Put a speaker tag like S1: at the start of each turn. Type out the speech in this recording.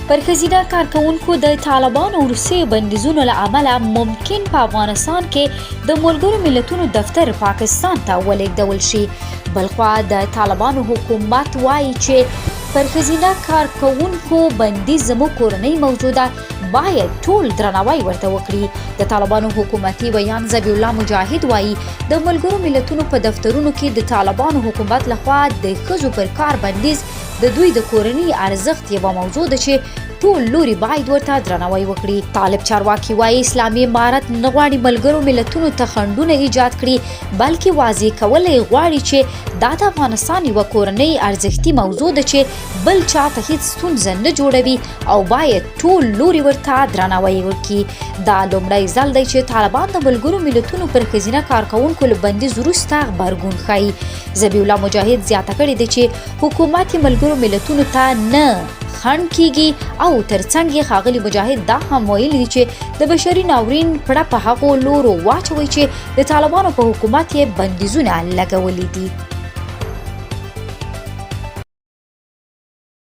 S1: پر ښځینه کارکوونکو د طالبانو وروستیو بندیزونو له امله ممکن په افغانستان کې د ملګرو ملتونو دفتر پاکستان ته ولېږدول شي. بلخوا د طالبانو حکومت وایي چې پر ښځینه کارکوونکو بندیز زموږ کورنۍ موضوع ده، باید ټول درناوی ورته وکړي. د طالبانو حکومتي ویاند ذبیح الله مجاهد وایي، د ملګرو ملتونو په دفترونو کې د طالبانو حکومت لخوا د ښځو پر کار بندیز د دوی د کورني ارزښت یوه موضوع ده چې ټول لوري باید ورته درناوی وکړي. طالب چارواکي وایي، اسلامي امارت نه غواړي ملګرو ملتونو ته خنډونه ایجاد کړي، بلکې واضح کول یې غواړي چې دا د افغانستان یوه کورنۍ ارزښتي موضوع ده چې بل چا ته هیڅ ستونزه نه جوړوي او باید ټول لوري ورته درناوی وکړي. دا لومړی ځل دی چې طالبان د ملګرو ملتونو پر ښځینه کارکوونکو له بندیز وروسته غبرګون ښيي. ذبیح الله مجاهد زیاته کړې ده چې حکومت یې ملګرو ملتونو ته نه خنډ کیږي او ترڅنګ یې ښاغلي مجاهد دا هم ویلي دي چې د بشري ناورین پړه په هغو لورو واچوي چې د طالبانو په حکومت یې بندیزونه لګولي دي.